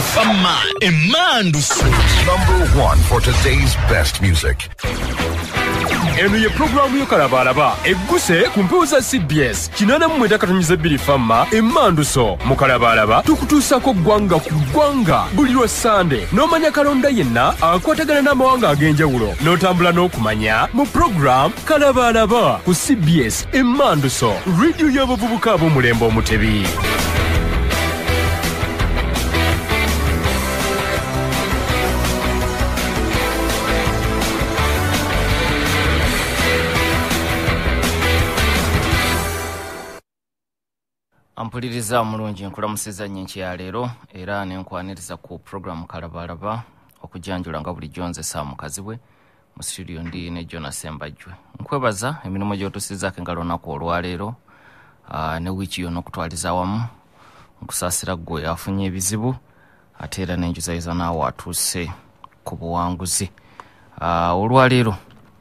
Fama Emanduso. Number one for today's best music. Eno ye pulogulaamu yo Kalabalaba egguse ku mpewo za CBS 89.2 Fama Emanduso. Mu Kalabalaba tukutuusako ggwanga ku ggwanga buli lwa Ssande n'omanya kalonda yenna akwatagana n'amawanga ag'enjawulo n'otambula n'okumanya mu pulogulaamu Kalabalaba ku CBS Emanduso, rediyo y'abavubuka ab'omulembe omutebi. Ampuliriza omulungi, nkulamusiza nnyo enkya ya leero era nenkwaniriza ku pulogulaamu Kalabalaba okujanjula nga bulijjo nze Sam Kazibwe. Mu studio ndi ne Jonas Sembajwe. Nkwebaza emirimu gy'otusizaako engalo olunaku olwaleero ne wiiki yonna okutwaliza awamu. Nkusaasira ggwe afunye ebizibu ate era nenjuzayiza naawe atuuse ku buwanguzi. Olwaleero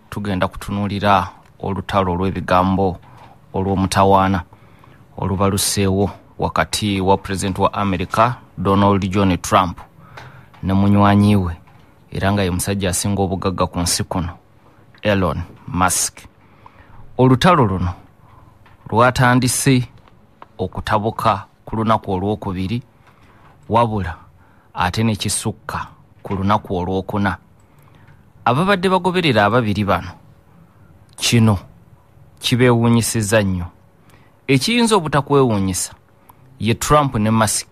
tugenda kutunuulira olutalo olw'ebigambo olw'omutawaana olubaluseewo wakati wa pulezidenti wa America Donald John Trump ne munywanyi we era nga ye musajja asinga obugagga ku nsi kuno, Elon Musk. Olutalo luno lwatandise okutabuka ku lunaku olwokubiri, wabula ate ne kisukka ku lunaku olwokuna. Ababadde bagoberera ababiri bano kino kibeewuunyisizza nnyo. Ekiyinza obutakwewuunyisa ye Trump ne Musk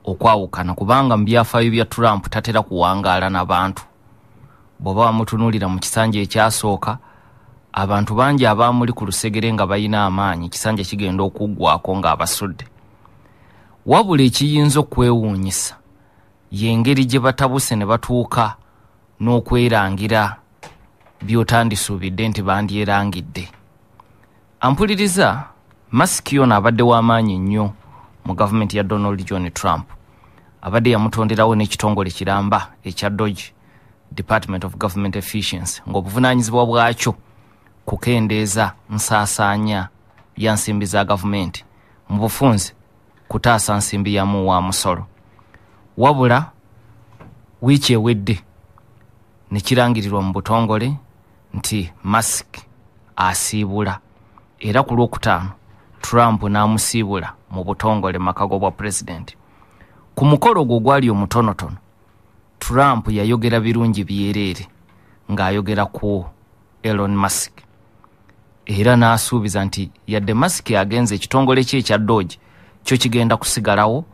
okwawukana, kubanga mu byafaayo bya Trump tatera kuwangaala n'abantu. Bw'oba wamutunuulira mu kisanja ekyasooka, abantu bangi abaamuli ku lusegere nga balina amaanyi, ekisanja kigenda okuggwako ng'abasudde. Wabula ekiyinza okwewuunyisa y'engeri gye batabuse ne batuuka n'okwerangira by'otandisuubidde nti bandyerangidde. Ampuliriza, Musk ono abadde w'amaanyi nnyo mu gavumenti ya Donald John Trump. Abadde yamutonderawo n'ekitongole kiramba ekya DOGE, Department of Government Efficiency, ng'obuvunaanyizibwa bwakyo kukendeeza nsaasaanya ya nsimbi za gavumenti, mu bufunze kutaasa nsimbi ya muwa musolo. Wabula wiiki ewedde ne kirangirirwa mu butongole nti Musk asiibula, era ku Lwokutaano Trump n'amusiibula mu butongole mu maka g'obwa pulezidenti. Ku mukolo ogwo ogwali omutonotono, Trump yayogera birungi byereere ng'ayogera ku Elon Musk, era n'asuubiza nti yadde Musk agenze, ekitongole kye ekya DOGE kyo kigenda kusigalawo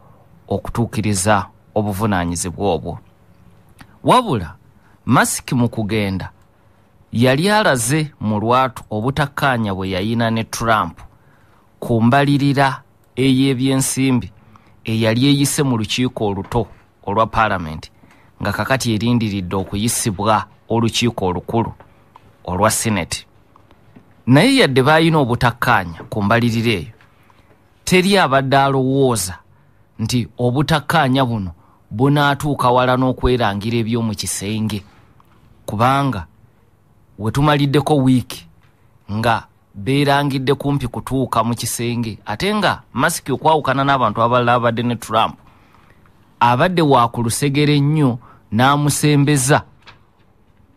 okutuukiriza obuvunaanyizibwa obwo. Wabula Musk mu kugenda yali alaze mu lwatu obutakkaanya bwe yayina ne Trump ku mbalirira ey'ebyensimbi eyali eyise mu lukiiko oluto olwa paalamenti, nga kakati erindiridde okuyisibwa olukiiko olukulu olwa Senate. Naye yadde baalina obutakkaanya ku mbalirira eyo, teri abadde alowooza nti obutakkaanya buno bunaatuuka wala n'okwerangira eby'omu kisenge, kubanga we tumaliddeko wiiki nga beerangidde kumpi kutuuka mu kisenge, ate nga Musk okwawukana n'abantu abalala abadde ne Trump abadde wa ku lusegere nnyo n'amusembeza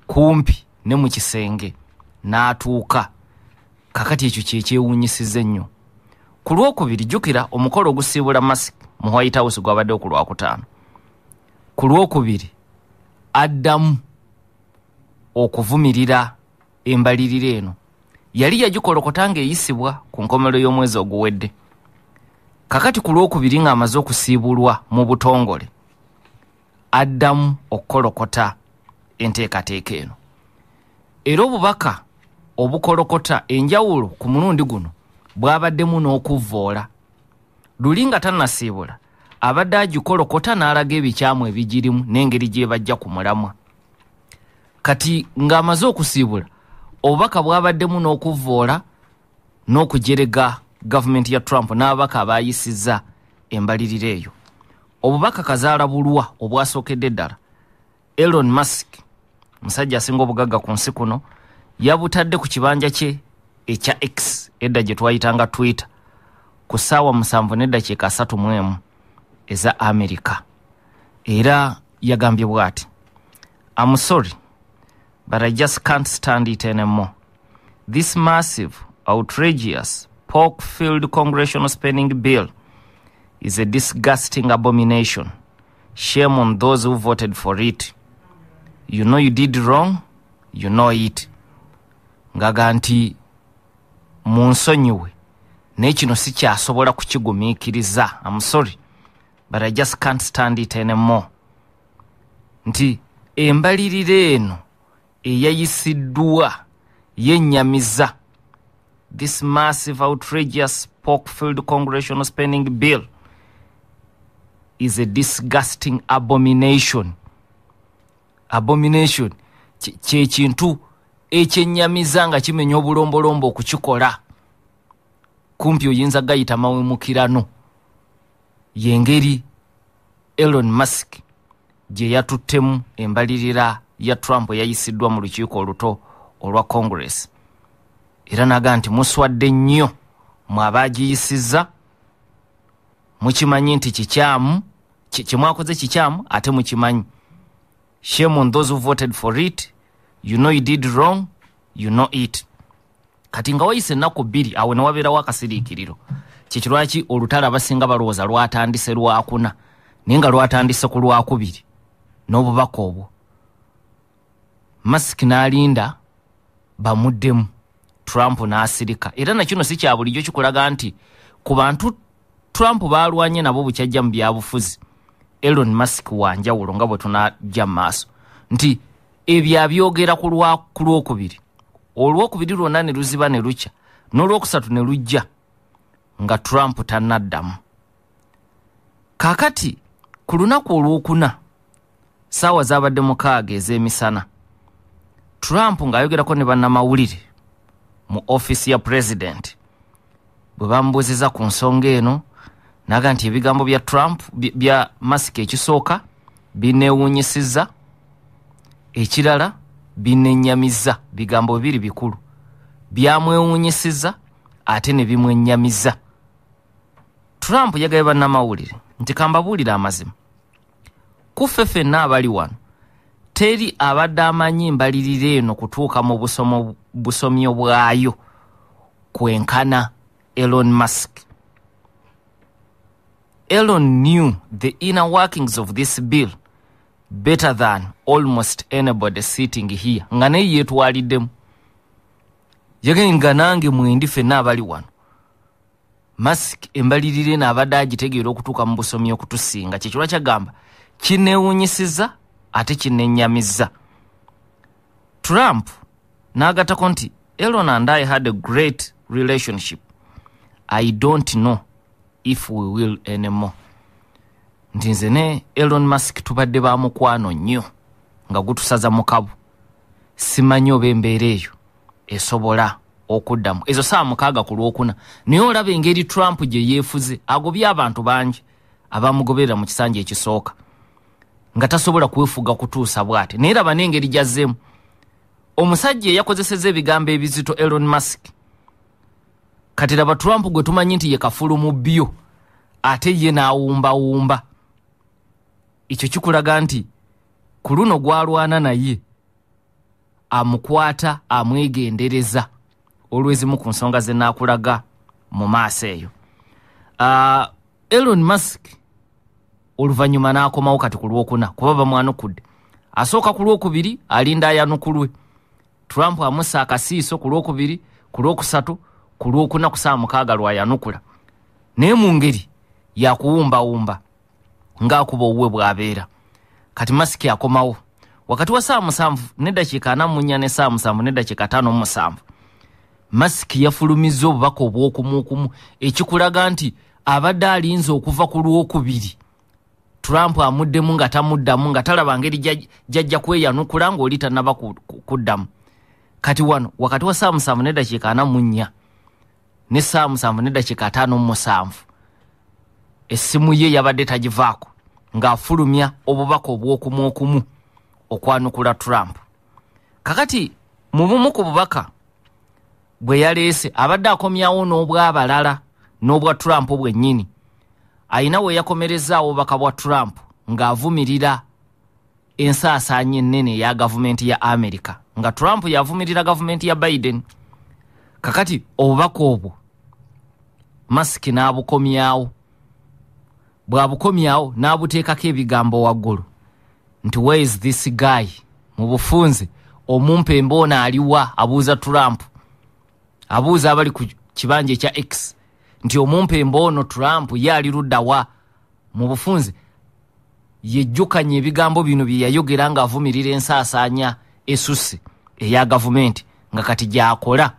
kumpi ne mu kisenge n'atuuka. Kakati ekyo kye kyewuunyisizza ennyo. Ku Lwokubiri, jjukira omukolo ogusiibula Musk mu White House gwabaddewo ku Lwakutaano. Ku Lwokubiri addamu okuvumirira embalirira eno. Yali yagikolokota ng'eyisibwa ku nkomerero y'omwezi oguwedde. Kakati ku Lwokubiri ng'amaze okusiibulwa mu butongole, addamu okukolokota enteekateeka eno. Era obubaka obukolokota enjawulo ku mulundi guno bwabaddemu n'okuvvoola. Luli nga tannasiibula abadde agikolokota n'alaga ebikyamu ebigirimu n'engeri gye bajja ku mulamwa. Kati ng'amaze okusiibula, obubaka bwabaddemu n'okuvvoola n'okujerega gavumenti ya Trump n'ababaka abaayisizza embalirira eyo. Obubaka kazaalabulwa obwasookedde ddala, Elon Musk, musajja asinga obugagga ku nsi kuno, yabutadde ku kibanja kye ekya X, edda gye twayitanga Twitter, ku ssaawa 7:31 eza Amerika. Era yagambye bw'ati, "I'm sorry, but I just can't stand it anymore. This massive, outrageous, pork-filled congressional spending bill is a disgusting abomination. Shame on those who voted for it. You know you did wrong, you know it." Ngaga nti munsonyiwe, naye kino sikyasobola kukigumiikiriza. I'm sorry, but I just can't stand it anymore. Nti embalirira eno eyayisiddwa yennyamiza. This massive, outrageous, pork-filled congressional spending bill is a disgusting abomination. Abomination kye kintu ekyennyamiza nga kimenya obulombolombo okukikola. Kumpi oyinza gayita mawemukirano. Yengeri Elon Musk gye yatuttemu embalirira ya Trump eyayisiddwa mu lukiiko oluto olwa Congress. Era naga nti muswadde nnyo mwe abaagiyisizza, mukimanyi nti kikyamu, kye mwakoze kikyamu ate mukimanyi. Shame on those who voted for it. You know you did wrong, you know it. Kati nga wayise ennaku 2 awo ne wabeerawo akasiriikiriro. Kye lwaki olutalo abasinga balowooza lwatandise lwakuna, naye nga lwatandise ku lwakubiri n'obubaka obwo. Musk n'alinda bamuddemu, Trump n'asirika. Era na kino si kya bulijjo, kikulaga nti ku bantu Trump baalwanye nabo bukyajja mu byabufuzi, Elon Musk wa njawulo nga bwe tunajja mu maaso. Nti ebyo abyogera ku lwokubiri, olwokubiri lwonna ne luziba ne lukya, n'olwokusatu ne lujja nga Trump tannaddamu. Kaakati ku lunaku olwokuna, ssaawa zaabadde 6 ez'emisana, Trump ng'ayogerako ne bannamawulire mu ofiisi ya president, bwe bamubuuziza ku nsonga eno, n'aga nti ebigambo bya Trump bya Musk ekisooka binneewuunyisizza, ekirala binennyamizza. Bigambo bibiri bikulu, byamwewuunyisizza ate ne bimwennyamiza. Trump yagambye bannamawulire nti kambabuulire amazima, ku ffe ffenna abali wano teri abadde amanyi embalirira eno kutuuka mu busomyo bwayo kwenkana Elon Musk. Elon knew the inner workings of this bill better than almost anybody sitting here. Nga naye yeetwaliddemu. Yagambye nga nange mwendi ffenna abali wano, Musk embalirira eno abadde agitegeera okutuuka mu busomi okutusinga. Kye kirwa kyagamba kinneewuunyisizza ate kinennyamizza. Trump n'agattako nti Elon and I had a great relationship. I don't know if we will anymore. Nti nze ne Elon Musk tubadde ba mukwano nnyo nga gutusaza mu kabu. Simanyi oba embeera eyo esobola okuddamu. Ezo ssaawa 6 ku lwokuna. Naye olaba engeri Trump gye yeefuze, agobye abantu bangi abamugoberera mu kisanja ekisooka, nga tasobola kwefuga kutuusa bw'ati. Naye laba n'engeri gy'azzeemu. Omusajja eyakozesezza ebigambo ebizito Elon Musk, kati laba Trump gwe tumanyi nti ye kafulu mu byo, ate ye n'awumbawumba. Ekyo kikulaga nti ku luno gw'alwana naye amukwata amwegendereza olw'ezimu ku nsonga ze naakulaga mu maaso eyo. Elon Musk oluvannyuma n'akomawo kati ku lwokuna kuba bamwanukudde. Asooka ku lwokubiri alinda ayanukulwe. Trump amussa akasiiso ku lwokubiri, ku lwokusatu, ku lwokuna ku ssaawa 6 lw'ayanukula. Naye mu ngeri yakuwumbawumba ng'akuba owuwe bw'abeera. Kati Musk akomawo wakati wa ssaawa 7:44 ne ssaawa 7:57. Musk yafulumizza obubaka obw'okumuukumu, ekikulaga nti abadde alinze okuva ku lwokubiri. Trump amuddemu nga tamuddamu, nga talaba ngeri gy'ajja kweyanukula ng'oli tannaba kuddamu. Kati wano wakati wa ssaawa 7:44 ne ssaawa 7:57, essimu ye yabadde tagivaako ng'afulumya obubaka obw'okumuukumu okwanukula Trump. Kakati mu bumu ku bubaka bwe yaleese abadde akomyawo n'obw'abalala n'obwa Trump bwennyini. Ayina we yakomerezaawo obubaka bwa Trump ng'avumirira ensaasaanya ennene eya gavumenti ya America, nga Trump yavumirira gavumenti ya Biden. Kakati obubaka obwo Musk n'abukomyawo, bw'abukomyawo n'abuteekako ebigambo waggulu nti where is this guy, mu bufunze omumpembe ono aliwa? Abuuza Trump, abuuza abali ku kibanja ekya X nti omumpembe ono Trump ye ali ludda wa? Mu bufunze yejjukanya ebigambo bino bye yayogera ng'avumirira ensaasaanya esusse eya gavumenti, nga kati gy'akola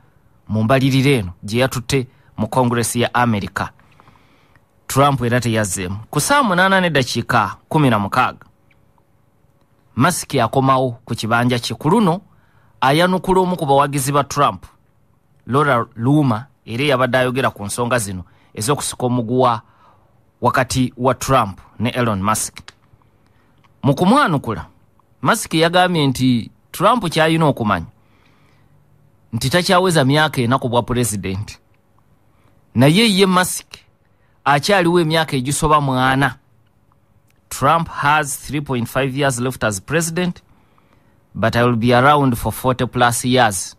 mu mbalirira eno gye yatutte mu Congress ya America. Trump era teyazzeemu. Ku ssaawa 8:16 Musk akomawo ku kibanja kye. Ku luno ayanukula omu ku bawagizi ba Trump, Laura Loomer, era eyabadde ayogera ku nsonga zino ez'okusika omuguwa wakati wa Trump ne Elon Musk. Mu kumwanukula, Musk yagambye nti Trump ky'alina okumanya nti takyaweza myaka 4 ku bwa pulezidenti, naye ye Musk akyaliwo emyaka egisoba 4. Trump has 3.5 years left as president, but I will be around for 40 plus years.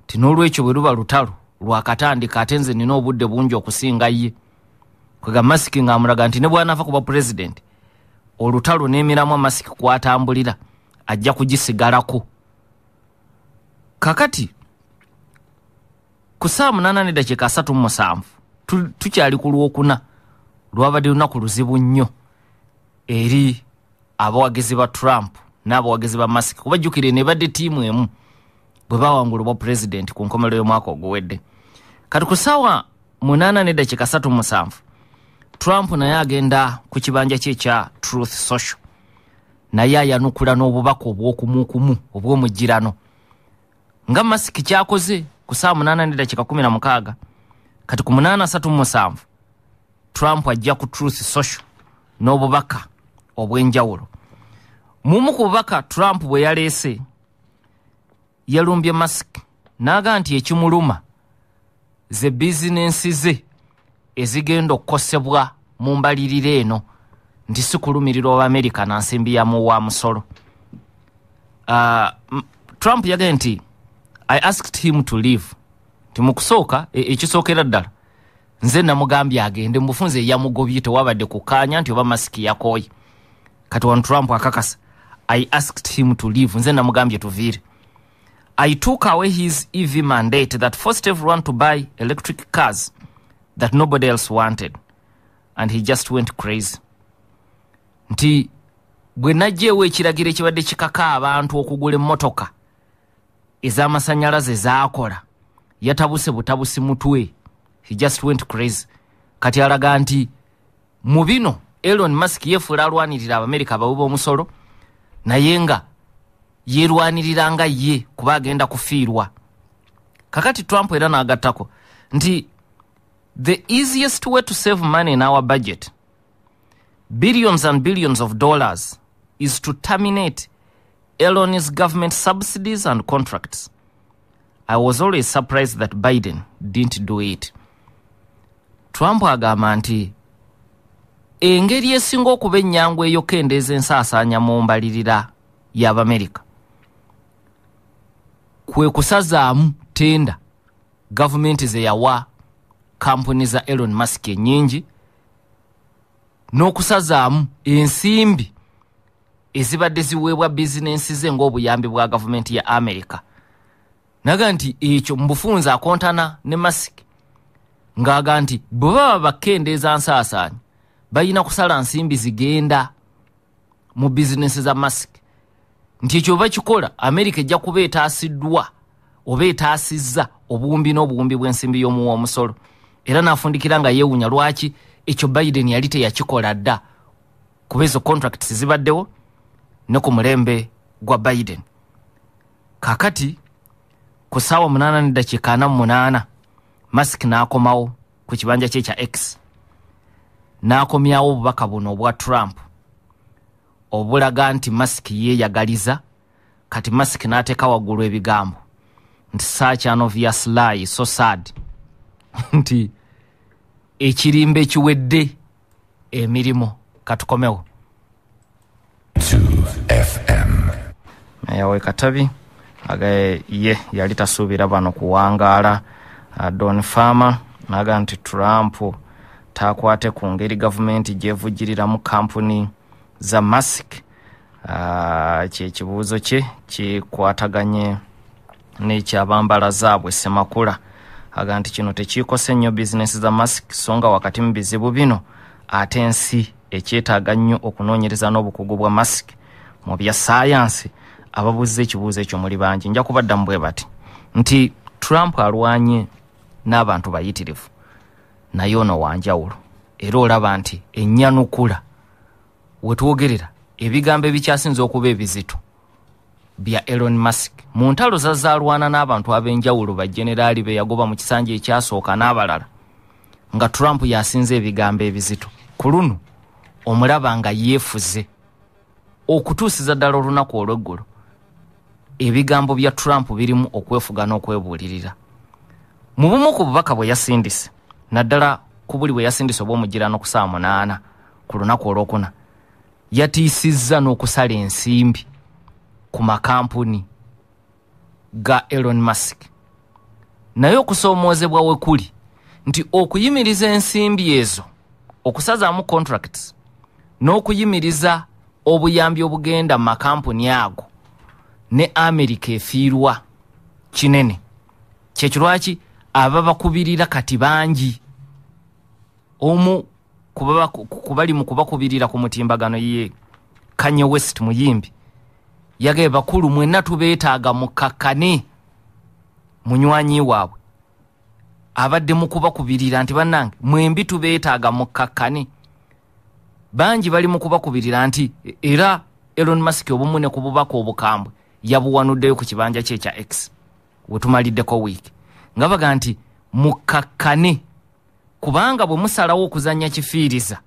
Ti n'olwekyo bwe luba lutalo lwakatandika, ate nze nina obudde bungi okusinga ye. Kwega Musk ng'amulaga nti ne bw'anaava ku bwa pulezidenti, olutalo n'emiramwa Musk kw'atambulira ajja kugisigalako. Kakati ku ssaawa 8:37 tukyali ku Lwokuna, lwabadde lunaku luzibu nnyo eri abawagizi ba Trump n'abawagizi ba Musk, kuba jjukire ne badde ttiimu emu bwe bawangula obwa pulezidenti ku nkomerero y'omwaka oguwedde. Kati ku ssaawa 8:37 Trump naye agenda ku kibanja kye ekya Truth Social, naye ayanukula n'obubaka obw'okumukumu obw'omugirano nga Musk kyakoze ku ssaawa 8:16. Kati ku 8:37 Trump ajja ku Truth Social n'obubaka obw'enjawulo. Mumu ku bubaka Trump bwe yaleese, yalumbye Musk n'aga nti ekimuluma ze bizinensi ze ezigenda okukosebwa mu mbalirira eno, nti si kulumirirwa Abamerika na nsimbi ya muwa musolo. Trump yagambye nti I asked him to leave, nti mu kusooka ekisookera ddala nze namugambye agende, mu bufunze yamugobye, tewabadde kukkaanya nti oba Musk yakooye. Kati wano Trump akakasa, I asked him to leave, nze namugambye tuviire. I took away his EV mandate that forced everyone to buy electric cars that nobody else wanted, and he just went crazy. Nti bwe naggyeewo ekiragiro ekibadde kikaka abantu okugula emmotoka ez'amasannyalaze zaakola, yatabuse butabusi mutwe, he just went crazy. Kati alaga nti mu bino Elon Musk yeefuula alwanirira Abamerika abawi b'omusolo, naye nga yeerwanirira nga ye kuba agenda kufiirwa. Kakati Trump era n'agattako nti the easiest way to save money in our budget, billions and billions of dollars, is to terminate Elon's government subsidies and contracts. I was always surprised that Biden didn't do it. Trump agamba nti engeri esinga okuba ennyangu ey'okukendeeza ensaasaanya mu mbalirira y'Abamerika kwe kusazaamu tenda gavumenti ze yawa kampuni za Elon Musk ennyingi, n'okusazaamu ensimbi ezibadde ziweebwa bizinensi ze ng'obuyambi bwa gavumenti ya America. Naga nti ekyo mu bufunze akontana ne Musk, ng'aga nti bwe baba bakendeeza nsaasaanya balina kusala nsimbi zigenda mu bizinensi za Musk, nti ekyo bakikola America ejja kuba etaasiddwa oba etaasizza obuwumbi n'obuwumbi bw'ensimbi y'omuwa omusolo. Era n'afundikira nga yeewuunya lwaki ekyo Biden yali teyakikola dda, kuba ezo contracts zibaddewo ne ku mulembe gwa Biden. Kakati ku ssaawa 8:48 Musk n'akomawo ku kibanja kye ekya X, n'akomyawo obubaka buno obwa Trump obulaga nti Musk yeeyagaliza. Kati Musk n'ateeka waggulu ebigambo nti such an obvious lie, so sad, nti ekirimba ekiwedde emirimu. Katukomewo. FM. Meya w'e Katabi agaye ye yali tasuubira bano kuwangaala. Don Farmer naga nti Trump takwate ku ngeri gavumenti gyevujjiriramu kampuni za Musk. Kyekibuuzo kye kikwataganye n'ekyabambala zaabwe Semakula, aga nti kino tekiikose nnyo bizinesi za Musk, so nga wakati mu bizibu bino ate ensi ekyetaaga nnyo okunoonyereza n'obukugu bwa Musk mu bya saayansi. Ababuuza ekibuuzo ekyo muli bangi, nja kubaddamu bwe bati nti Trump alwanye n'abantu bayitirivu, naye ono wanjawulo, era olaba nti ennyanukula wetwogerera ebigambo ebikyasinze okuba ebizito bya Elon Musk mu ntalo zazaalwana n'abantu ab'enjawulo, bageneraali be yagoba mu kisanja ekyasooka n'abalala, nga Trump yasinze ebigambo ebizito. Ku luno omulaba nga yeefuze okutuusiza ddala olunaku olw'eggulo. Ebigambo bya Trump birimu okwefuga n'okwebuulirira. Mu bumu ku bubaka bwe yasindise, naddala ku buli bwe yasindise obw'omugirano ku ssaawa 8 ku lunaku olwokuna, yatiisizza n'okusala ensimbi ku makampuni ga Elon Musk. Naye okusoomoozebwa we kuli nti okuyimiriza ensimbi ezo, okusazaamu contracts n'okuyimiriza obuyambi obugenda mu makampuni ago, ne Amerika efiirwa kinene. Kyekirwaki ababakubirira kati bangi. Omu kubali mu kubakubirira ku mutimbagano ye Kanye West muyimbi, yagaye bakulu mwenna tubeetaaga mukakkane. Munywanyi waabwe abadde mu kubakubirira nti bannange mwembi tubeetaaga mukakkane. Bangi bali mu kubakubirira nti era Elon Musk obumu ne ku bubaka obukambwe yabuwanuddeyo ku kibanja kye ekya X wetumaliddeko wiiki, nga baga nti mukakkane, kubanga bwe musalawo okuzannya kifiiriza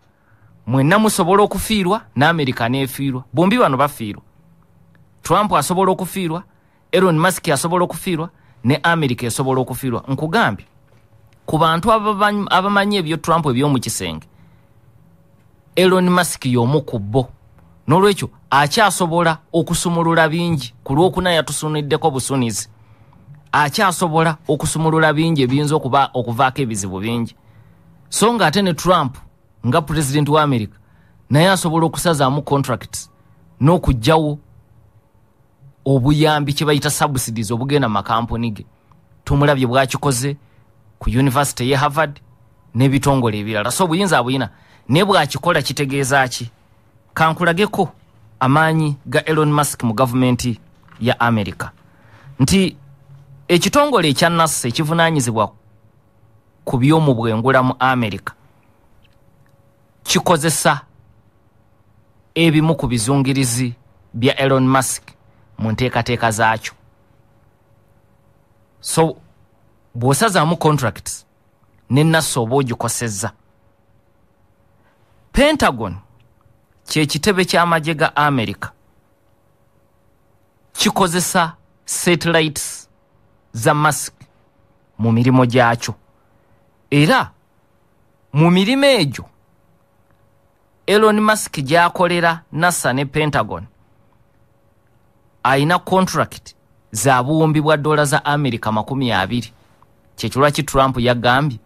mwenna musobola okufiirwa n'Amerika n'efiirwa. Bombi bano bafiirwa. Trump asobola okufiirwa, Elon Musk asobola okufiirwa, ne Amerika esobola okufiirwa. Nkugambye ku bantu abamanyi ebyo Trump eby'omu kisenge, Elon Musk y'omu ku bo. N'olwekyo akyasobola okusumulula bingi. Ku lwokuna yatusuniddeko busunizi, akyasobola okusumulula bingi ebiyinza okuba okuvaako ebizibu bingi. So nga ate ne Trump nga pulezidenti wa America naye asobola okusazaamu contracts n'okuggyawo obuyambi kye bayita subsidies obugenda mu makampuni ge. Tumulabye bwakikoze ku university ye Harvard n'ebitongole ebirala. So obuyinza abuyina, naye bwakikola kitegeeza ki? Kankulageko amaanyi ga Elon Musk mu gavumenti ya America, nti ekitongole ekya NASA ekivunaanyizibwa ku by'omubwengula mu America kikozesa ebimu ku bizungirizi bya Elon Musk mu nteekateeka zaakyo. So bw'osazaamu contracts ne NASA oba ogikosezza. Pentagon kyekitebe ky'amagye ga America kikozesa satellites za Musk mu mirimu gyakyo, era mu mirimu egyo Elon Musk gy'akolera NASA ne Pentagon ayina contract za buwumbi bwa dola za America 20. Kyekirwaki Trump yagambye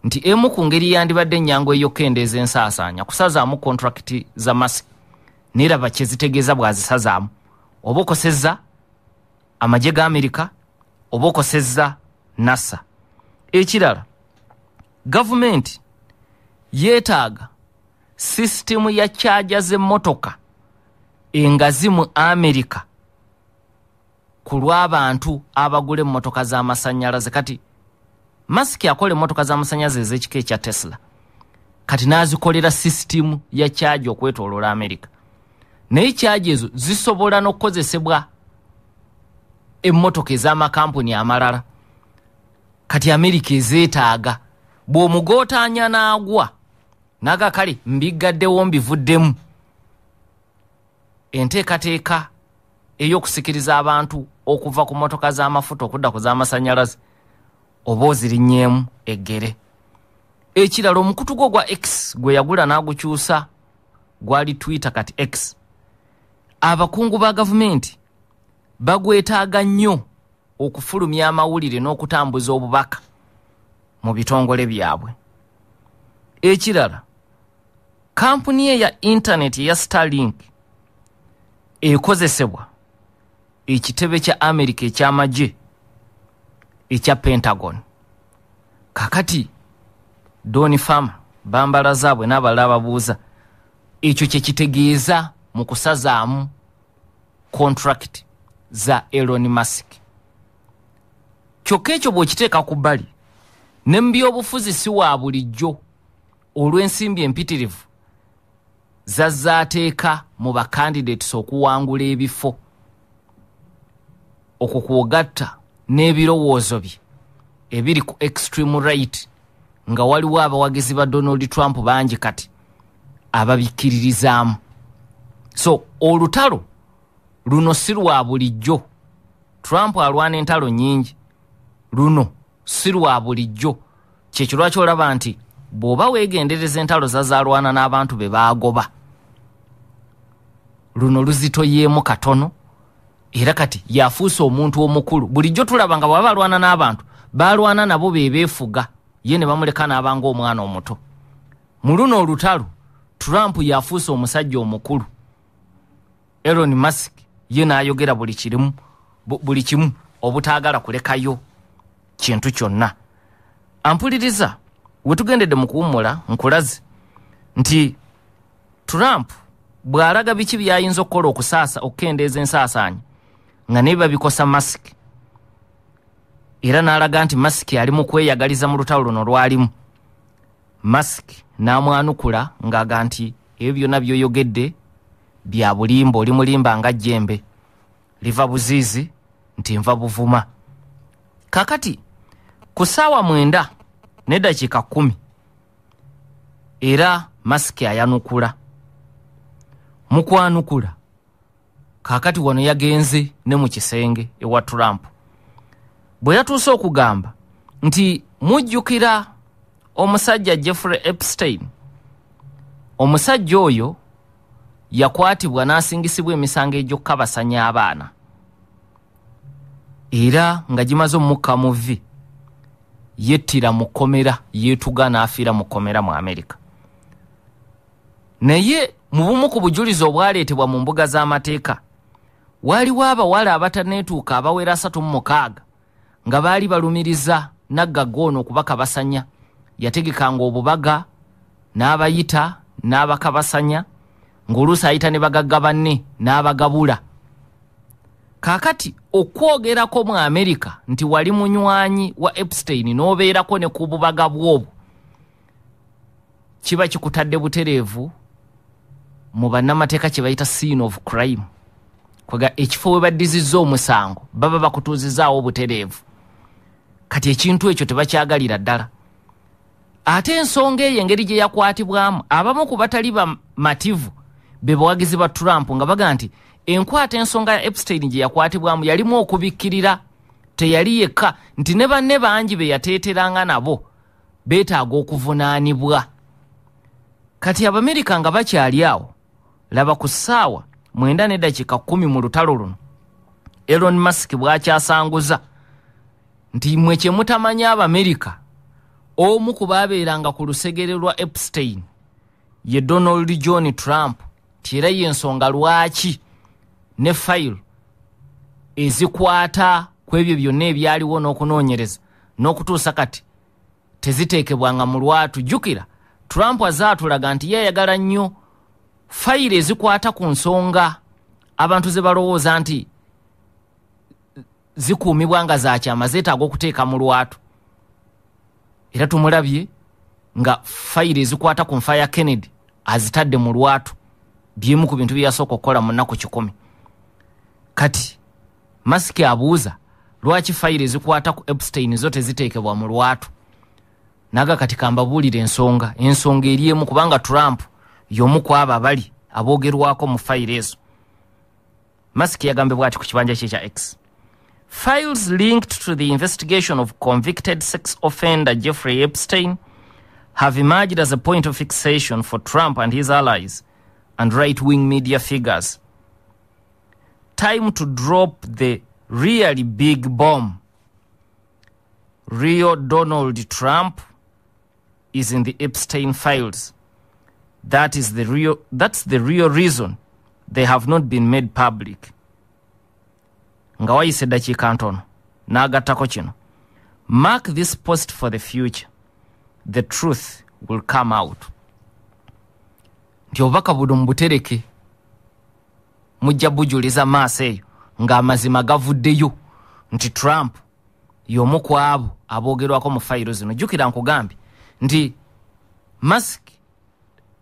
nti emu ku ngeri yandibadde ennyangu ey'okukendeeza ensaasaanya kusazaamu contract za Musk, neraba kye zitegeeza bw'azisazaamu, oba okosezza amagye ga Amerika oba okosezza NASA. Ekirala, gavumenti yeetaaga sisitimu ya kyaja z'emmotoka engazi mu Amerika ku lw'abantu abagula emmotoka z'amasannyalaze. Kati Musk akola emmotoka z'amasannyalaze ez'ekika ekya Tesla, kati n'azikolera sisitimu ya kyaja okwetooloola Amerika, naye kyaja ezo zisobola n'okukozesebwa emmotoka ez'amakampuni amalala. Kati Amerika ezeetaaga, bw'omugootaanya n'agwa naga kale mbiggaddewo mbivuddemu. Enteekateeka ey'okusikiriza abantu okuva ku mmotoka z'amafuta okudda ku z'amasannyalaze oba ozirinnyeemu eggere. Ekirala, omukutu gwo gwa X gwe yagula n'agukyusa gwali Twitter, kati X, Abakungu ba gavumenti bagwetaaga nnyo okufulumya amawulire n'okutambuza obubaka mu bitongole byabwe. Ekirala, kampuni ye ya intaneti eya Starlink ekozesebwa ekitebe kya Amerika ekyamagye ekya Pentagon. Kakati Don Farmer bambala zaabwe n'abalala babuuza ekyo kye kitegeeza mu kusazaamu contract za Elon Musk. Kyokka ekyo bw'okiteeka ku bbali, ne mu byobufuzi si wa bulijjo olw'ensimbi empitirivu zazaateeka mu bacandidates okuwangula ebifo, okwo kwogatta n'ebirowoozo bye ebiri ku extreme right, nga waliwo abawagizi ba Donald Trump bangi kati ababikkiririzaamu. So olutalo luno si lwa bulijjo. Trump alwana entalo nnyingi, luno si lwa bulijjo. Kyekyo lwaki olaba nti bw'oba weegendereza entalo zazaalwana n'abantu be baagoba, luno luzitoyeemu katono. Era kati yafuuse omuntu omukulu. Bulijjo tulaba nga bw'aba alwana n'abantu balwana nabo be beefuga, ye ne bamuleka n'abanga omwana omuto. Mu luno olutalo Trump yafuuse omusajja omukulu, Elon Musk ye n'ayogera buli kimu obutaagala kulekayo kintu kyonna. Ampuliriza, we tugendedde mu kuwummula nkulaze nti Trump bw'alaga biki by'ayinza okukola okusaasa okukendeeza ensaasaanya nga naye babikosa Musk, era n'alaga nti Musk ali mu kweyagaliza mu lutalo luno lwalimu. Musk n'amwanukula ng'aga nti ebyo byonna by'oyogedde bya bulimba, oli mulimba nga jjembe liva buziizi nti nva buvuma. Kakati ku ssaawa 9:10 era Musk ayanukula. Mu kwanukula kakati wano yagenze ne mu kisenge ewa Trump, bwe yatuuse okugamba nti mujjukira omusajja Jeffrey Epstein. Omusajja oyo yakwatibwa n'asingisibwa emisango egy'okukabasanya abaana, era nga gimaze omukka mu vvi yettira mu kkomera, yeetuga n'afiira mu kkomera mu Amerika. Naye mu bumu ku bujulizi obwaleetebwa mu mbuga z'amateeka, waaliwo abawala abataneetuuka abawera 36 nga baali balumiriza naggagga ono okubakabasanya. Yategekanga obubaga n'abayita n'abakabasanya, ng'oluusi ayita ne bagagga banne n'abagabula. Kaakati okwogerako mu Amerika nti wali munywanyi wa Epstein n'obeerako ne ku bubaga bw'obwo, kiba kikutadde butereevu mu bannamateeka kye bayita scene of crime. Kwega ekifo we baddizizza omusango baba bakutuuzizaawo obutereevu. Kati ekintu ekyo tebakyagalira ddala. Ate ensonga eyo engeri gye yakwatibwamu, abamu ku batali bamativu be bawagizi ba Trump nga baga nti enkwata ensonga ya Epstein gye yakwatibwamu yalimu okubikkirira, teyali yekka, nti ne banne bangi be yateeteranga nabo beetaaga okuvunaanibwa. Kati Abamerika nga bakyali awo, laba ku ssaawa 9:10 mu lutalo luno Elon Musk bw'akyasanguza nti mmwe kye mutamanya Abamerika, omu ku baabeeranga ku lusegere lwa Epstein ye Donald John Trump, ti era y'ensonga lwaki ne fayiro ezikwata ku ebyo byonna ebyaliwo n'okunoonyereza n'okutuusa kati teziteekebwanga mu lwatu. Jjukira Trump azaatulaga nti ye ayagala nnyo fayiro ezikwata ku nsonga abantu ze balowooza nti zikuumibwa nga za kyama zeetaaga okuteeka mu lwatu. Era tumulabye nga fayiro ezikwata ku nfa ya Kennedy azitadde mu lwatu, byemu ku bintu bye yasooka okukola mu nnaku 100. Kati Musk abuuza lwaki fayiro ezikwata ku Epstein zo teziteekebwa mu lwatu. Naga kati kambabuulire ensonga eri emu, kubanga Trump y'omu ku abo abali aboogerwako mu fayiro ezo. Musk yagambye bw'ati ku kibanja kye kya X: Files linked to the investigation of convicted sex offender Jeffrey Epstein have emerged as a point of fixation for Trump and his allies and right-wing media figures. Time to drop the really big bomb. Real Donald Trump is in the Epstein files. That's the real reason they have not been made public. Nga wayise ddakiika ntono n'agattako kino: Mark this post for the future. The truth will come out. Nti obubaka buno mubutereke, mujja bujuliza maaso eyo ng'amazima gavuddeyo nti Trump y'omu ku abo aboogerwako mu fayiro zino. Jjukira nkugambye nti Musk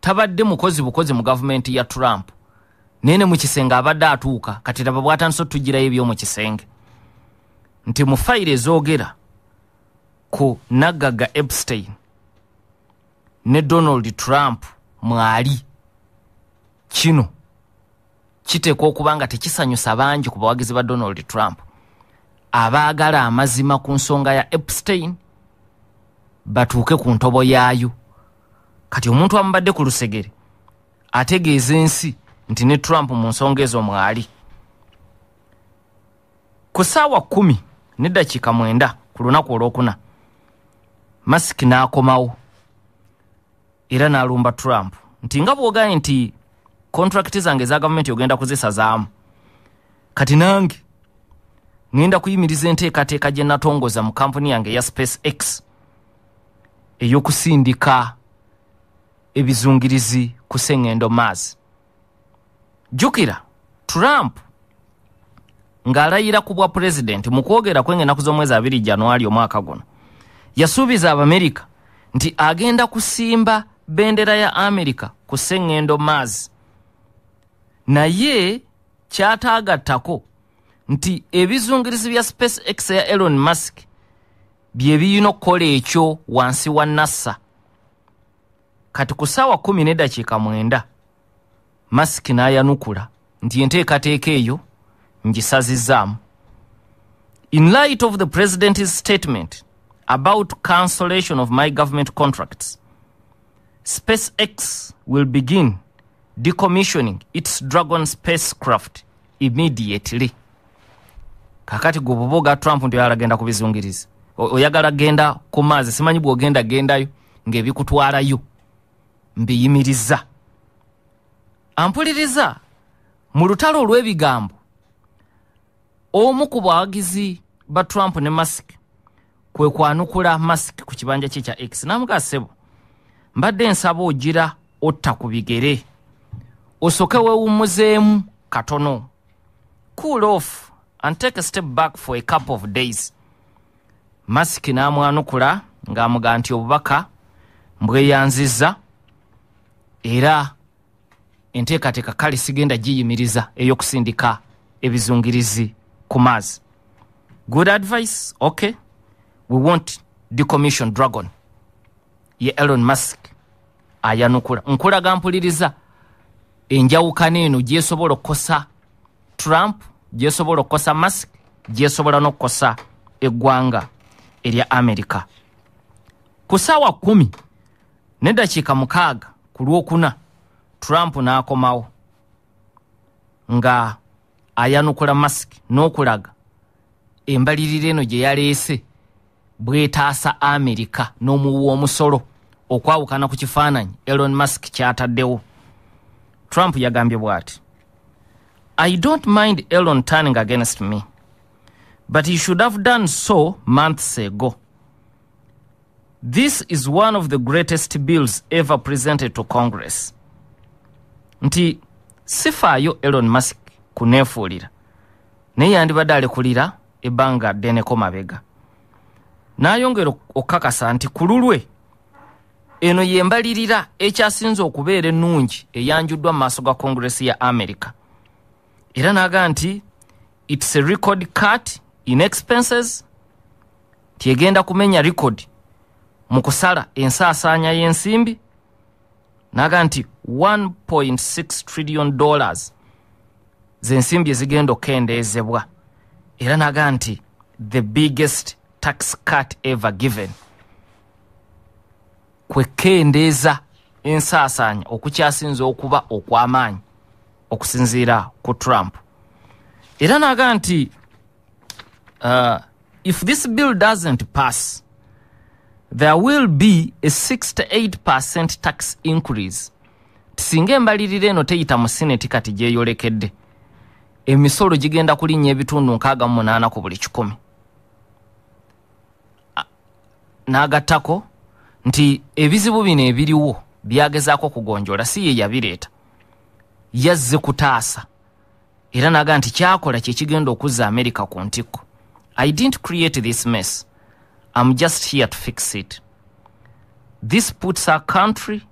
tabadde mukozi bukozi mu gavumenti ya Trump, naye ne mu kisenge abadde atuuka. Kati laba bw'atandise otugirayo eby'omu kisenge nti mu fayiro ezoogera ku naggaga Epstein ne Donald Trump mwali. Kino kiteekwa okuba nga tekisanyusa bangi ku bawagizi ba Donald Trump abaagala amazima ku nsonga ya Epstein batuuke ku ntobo yaayo. Kati omuntu amubadde ku lusegere ategeeza ensi nti ne Trump mu nsonga ezo mwali. Ku ssaawa 10:09 ku lunaku olwokuna, Musk n'akomawo era n'alumba Trump nti nga bw'ogaanye nti contract zange eza gavumenti ogenda kuzisazaamu, kati nange ngenda kuyimiriza enteekateeka gye natongoza mu kampuni yange eya SpaceX ey'okusindika ebizungirizi ku sengendo Mars. Jjukira Trump ng'alayira ku bwa pulezidenti mu kwogera kwe ng'ennaku z'omwezi 2 Januari omwaka guno, yasuubiza Abamerika nti agenda kusimba bendera ya Amerika ku sengendo Mars, naye kyataagattako nti ebizungirizi bya SpaceX ya Elon Musk bye birina okukola ekyo wansi wa NASA. Kati ku ssaawa 10:09 Musk n'ayanukula nti enteekateeka eyo ngisazizzaamu. In light of the president's statement about cancellation of my government contracts, SpaceX will begin decommissioning its Dragon spacecraft immediately. Kakati gwe bw'oba oga Trump nti oyagala genda kubizungiriza, oyagala genda ku maazi, simanyi bw'ogenda gendayo ng'ebikutwalayo mbiyimiriza. Ampuliriza, mu lutalo olw'ebigambo, omu ku bawagizi ba Trump ne Musk kwe kwanukula Musk ku kibanja kye kya X n'amugamba, ssebo, mbadde nsaba ogira otta ku bigere osooke weewummuzeemu katono, cool off and take a step back for a couple of days. Musk n'amwanukula ng'amugamba nti obubaka mbweyanzizza era enteekateeka kale sigenda giyimiriza ey'okusindika ebizungirizi ku Mars. Good advice, okay. We won't decommission Dragon. Ye Elon Musk ayanukula. Nkulaga mpuliriza enjawukana eno gyesobola okukosa Trump, gyesobola okukosa Musk, gyesobola n'okukosa eggwanga erya Amerika. Ku ssaawa 10:06 ku Lwokuna, Trump n'akomawo nga ayanukula Musk n'okulaga embalirira eno gye yaleese bwetaasa Amerika n'omuwi w'omusolo okwawukana ku kifaananyi Elon Musk ky'ataddewo. Trump yagambye bw'ati: I don't mind Elon turning against me, but he should have done so months ago. This is one of the greatest bills ever presented to Congress. Nti sifaayo Elon Musk kuneefuulira, naye yandibadde alekulira ebbanga ddeneko mabega. N'ayongera okukakasa nti ku lulwe eno y'embalirira ekyasinze okubeera ennungi eyanjuddwa mu maaso ga Congress ya America. Era n'agamba nti it's a record cut in expenses, nti egenda kumenya record mu kusala ensaasaanya y'ensimbi. N'agamba nti $1.6 trillion z'ensimbi ezigenda okukendeezebwa. Era n'agamba nti the biggest tax cut ever given, kwekendeeza ensaasaanya okukyasinze okuba okw'amaanyi okusinziira ku Trump. Era naga nti if this bill doesn't pass, there will be a 68% tax increase. Singa embalirira eno teyita mu Senate kati gyeyolekedde, emisolo gigenda kulinnya ebitundu 68 ku buli 100. N'agattako nti ebizibu bino ebiriwo byagezaako kugonjoola, si ye yabireeta, yazze kutaasa. Era naga nti kyakola kye kigenda okuzza America ku ntikko. I didn't create this mess. I'm just here to fix it. This puts our country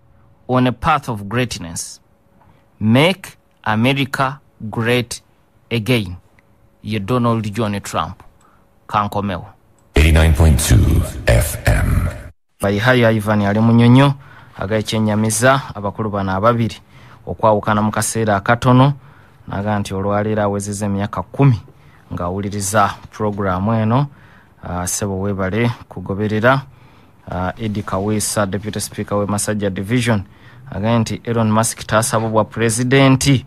on a path of greatness. Make America great again. Ye Donald John Trump. Kankomewo. 89.2 FM. Bayihayo Ivan ali munyonyo agayekyenyamiza abakulu bano ababiri okwawukana mu kaseera akatono, naga nti olwaleero awezezza emyaka 10 ng'awuliriza puroguraamu eno. Sebo weebale kugoberera. Eddie Kaweesa, Deputy Speaker we Masajja Division, agambye nti Elon Musk tasaba bwa pulezidenti,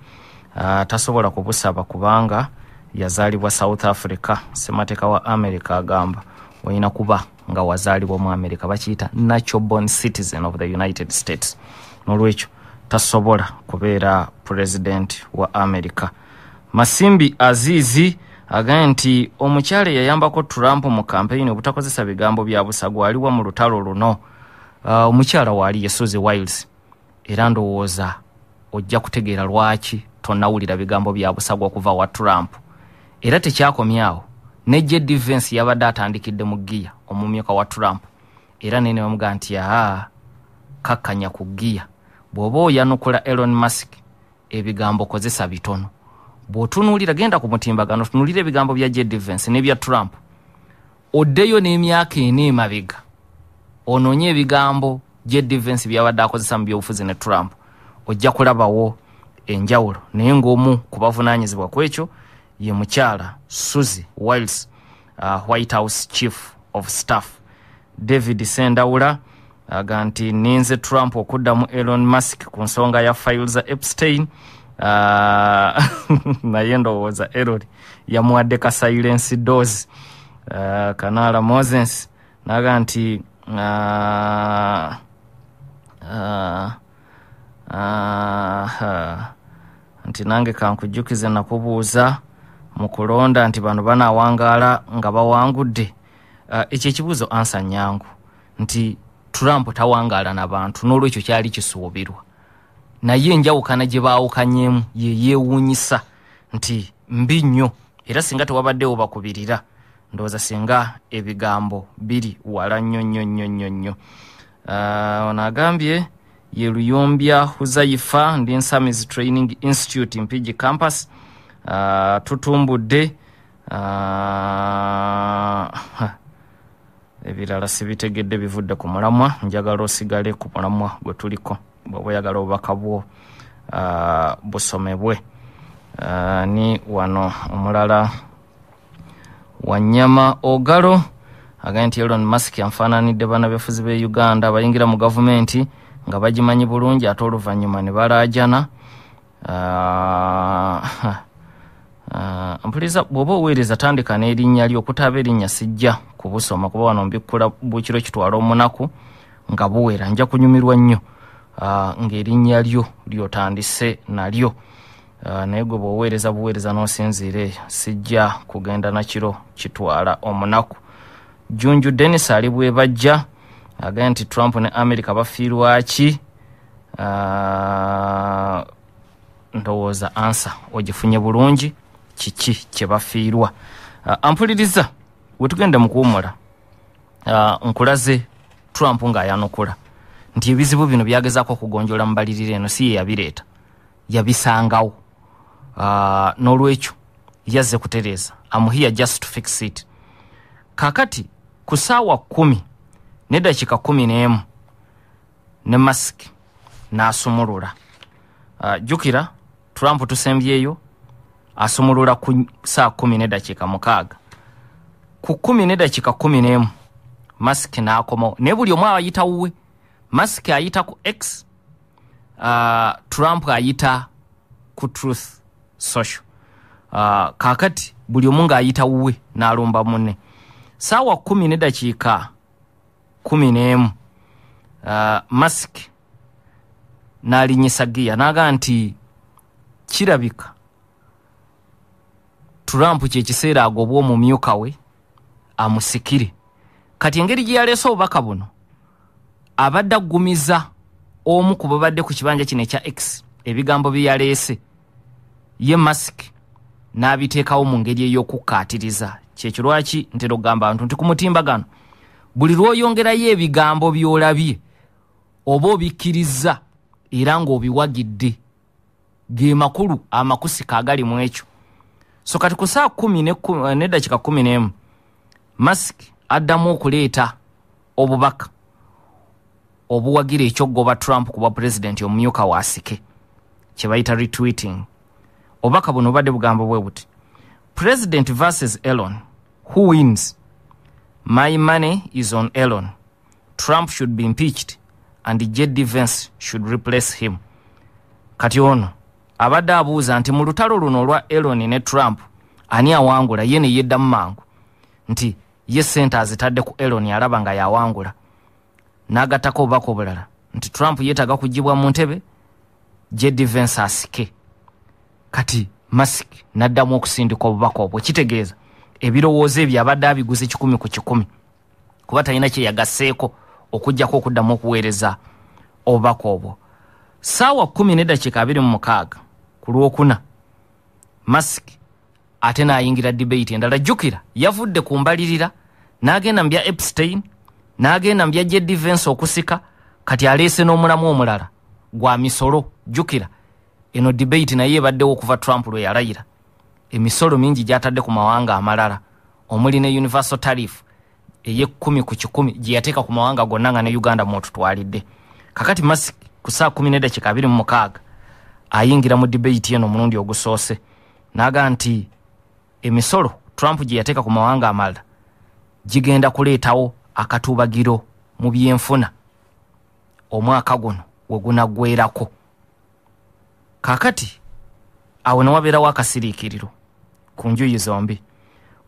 tasobola kubusaba kubanga yazaalibwa South Africa. Ssemateeka wa America agamba olina kuba nga wazaalibwa mu America, bakiyita natural born citizen of the United States. N'olwekyo tasobola kubeera pulezidenti wa America. Masimbi Azizi agambye nti omukyala eyayambako Trump mu kampeyini obutakozesa bigambo bya busagwa aliwa mu lutalo luno. Omukyala waali ye Suzy Wiles, era ndowooza ojja kutegeera lwaki tonnawulira bigambo bya busagwa okuva wa Trump. Era tekyakomyawo, ne J.D. Vance yabadde atandikidde mu ggiya, omumyuka wa Trump, era naye ne bamugamba nti aa, kakkanya ku ggiya, bw'oba oyanukula Elon Musk ebigambo kozesa bitono. Bw'otunuulira, genda ku mutimbagano otunuulire ebigambo bya J.D. Vance n'ebya Trump, oddeyo n'emyaka ena emabega onoonye ebigambo J.D. Vance by'abadde akozesa mu byobufuzi ne Trump, ojja kulabawo enjawulo. Naye ng'omu ku bavunaanyizibwa ku ekyo ye mukyala Suzy Wiles, White House Chief of Staff. David Sendawula aga nti ninze Trump okuddamu Elon Musk ku nsonga ya file za Epstein. Naye ndowooza Elon yamuwadde ka silence dose. Kanala Moses naga nti nti nange kankujjukize nakubuuza mu kulonda nti bano banaawangaala nga bawangudde. Ekyo ekibuuzo ansa nnyangu nti Trump tawangaala n'abantu, n'olwekyo kyali kisuubirwa. Naye enjawukana gye baawukanyeemu ye yeewuunyisa nti mbi nnyo, era singa tewabaddewo bakubirira ndowooza singa ebigambo biri wala nnyo nnyo nnyo nnyo nnyo. Ono agambye ye Luyombya Huzaifa, ndi Nsamizi Training Institute Mpigi Campus. Tutumbudde. Ebirala sibitegedde bivudde ku mulamwa, njagala osigale ku mulamwa gwe tuliko, bw'oba oyagala obubaka bwo busomebwe. Ni wano omulala Wanyama Ogalo agambye nti Elon Musk anfaananidde bannabyabufuzi b'e Uganda abayingira mu gavumenti nga bagimanyi bulungi ate oluvannyuma ne balaajana. Mpuliriza, bw'oba oweereza tandika n'erinnya lyo, okutaaba erinnya sijja kubusoma kuba wano mbikkula bukiro kitwala omunaku nga buwera. Nja kunyumirwa nnyo ng'erinnya lyo ly'otandise nalyo. Naye gwe bw'oweereza buweereza n'osinziira eyo, sijja kugenda na kiro kitwala omunaku. Junju Dennis ali bwebajja agambye nti Trump ne America bafiirwa ki? Ndowooza ansa ogifunye bulungi kiki kye bafiirwa. Ampuliriza, we tugenda mu kuwummula, nkulaze Trump ng'ayanukula nti ebizibu bino byagezaako okugonjoola mu mbalirira eno si ye yabireeta, yabisangawo. N'olwekyo yazze kutereeza. I'm here just to fix it. Kaakati ku ssaawa 10:11 ne Musk n'asumulula. Jjukira Trump tusembyeyo asumulula ku saa 10:06. Ku 10:11 Musk n'akomawo, naye buli omu ayita wuwe. Musk ayita ku X, Trump ayita ku Truth Social. Kaakati buli omu ng'ayita wuwe n'alumba munne. Saawa 10:11 Musk n'alinyisa giya n'agaa nti kirabika Trump kyekiseera agobwa omumyuka we amusikire. Kati engeri gye yaleese obubaka buno abadde aggumiza omu ku babadde ku kibanja kino ekya X ebigambo bye yaleese ye Musk n'abiteekawo mu ngeri ey'okukkaatiriza. Kyekyo lwaki ntera okugamba abantu nti ku mutimbagano buli lw'oyongerayo ebigambo by'olabye oba obikkiriza era ng'obiwagidde, ge makulu amakusika agali mu ekyo. So kati ku saa 10:11 Musk addamu okuleeta obubaka obuwagira ekyogoba Trump kuba pulezidenti omumyuka waasike, kye bayita retweeting. Obubaka buno bubadde bugamba bwe buti: President versus Elon, who wins? My money is on Elon. Trump should be impeached and J.D. Vance should replace him. Kati ono abadde abuuza nti mu lutalo luno olwa Elon ne Trump ani awangula? Ye ne yeddamu mangu nti ye ssente azitadde ku Elon, alaba nga yawangula. N'agattako obubaka obulala nti Trump yeetaaga kuggyibwa mu ntebe, J.D. Vance asike. Kati Musk n'addamu okusindika obubaka obwo, kitegeeza ebirowoozo ebyo abadde abiguze 100 ku 100, kuba talina kye yagasseeko okuggyako okuddamu okuweereza obubaka obwo. Saawa 10:26 ku Lwokuna Musk ate n'ayingira debate endala. Jjukira yavudde ku mbalirira n'agenda mu bya Epstein, n'agenda mu bya J.D. Vance okusika, kati aleese n'omulamu omulala gwa misolo. Jjukira eno debate naye ebaddewo okuva Trump lwe yalayira. Emisolo mingi gy'atadde ku mawanga amalala omuli ne universal tariff ey'ekumi ku 100 gye yateeka ku mawanga gonna nga ne Uganda mw'otutwalidde. Kakati Musk ku saa 10:26 ayingira mu debate eno omulundi ogusoose n'agaa nti emisolo Trump gye yateeka ku mawanga amalala gigenda kuleetawo akatuubagiro mu byenfuna omwaka guno we gunaggweerako. Kaakati awo ne wabeerawo akasiriikiriro ku njuyi zombi.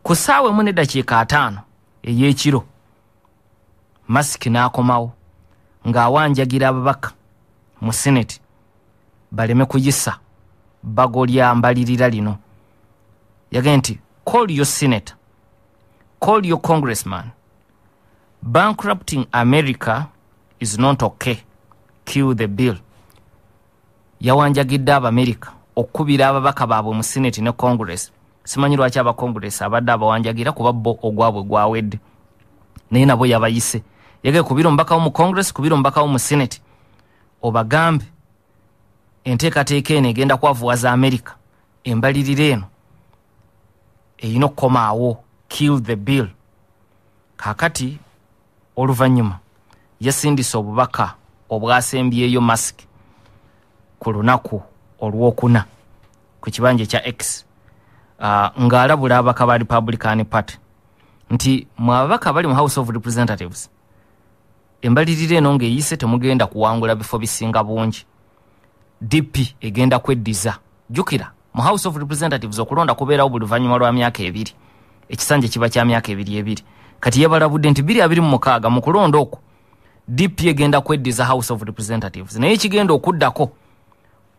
Ku ssaawa 1:50 ey'ekiro Musk n'akomawo ng'awanjagira ababaka mu Senate baleme kuyisa bbago lya mbalirira lino. Yagambye nti call your senator, call your congressman, bankrupting America is not okay, kill the bill. Yawanjagidde Abamerika okukubira ababaka baabwe mu Senate ne Congress. Simanyi lwaki aba Congress abadde abawanjagira kuba bo ogwabwe gwawedde, naye nabo yabayise. Yagambye kubira omubaka wo mu Congress, kubira omubaka wo mu Senate, obagambe enteekateeka eno egenda kwavuwaza America, embalirira eno erina okukomaawo, kill the bill. Kaakati oluvannyuma yasindise obubaka obwasembyeyo Musk ku lunaku Olwokuna ku kibanja ekya X, ng'alabula ababaka ba Republican Party nti mwe ababaka bali mu House of Representatives, embalirira eno ng'eyise temugenda kuwangula bifo bisinga bungi, DP egenda kweddiza. Jjukira mu House of Representatives okulonda kubeerawo buli luvannyuma lwa myaka 2, ekisanja kiba kya myaka 2. Kati yabalabudde nti 2026 mu kulonda okwo DP egenda kweddiza House of Representatives, naye ekigenda okuddako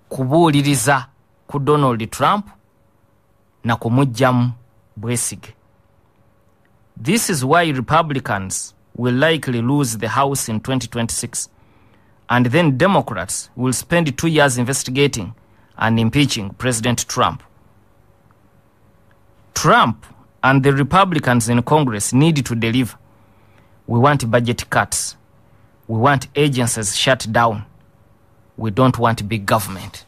kubuuliriza ku Donald Trump na kumuggyamu bwesige. This is why Republicans will likely lose the House in 2026, and then Democrats will spend 2 years investigating and impeaching President Trump. Trump and the Republicans in Congress need to deliver. We want budget cuts. We want agencies shut down. We don't want big government.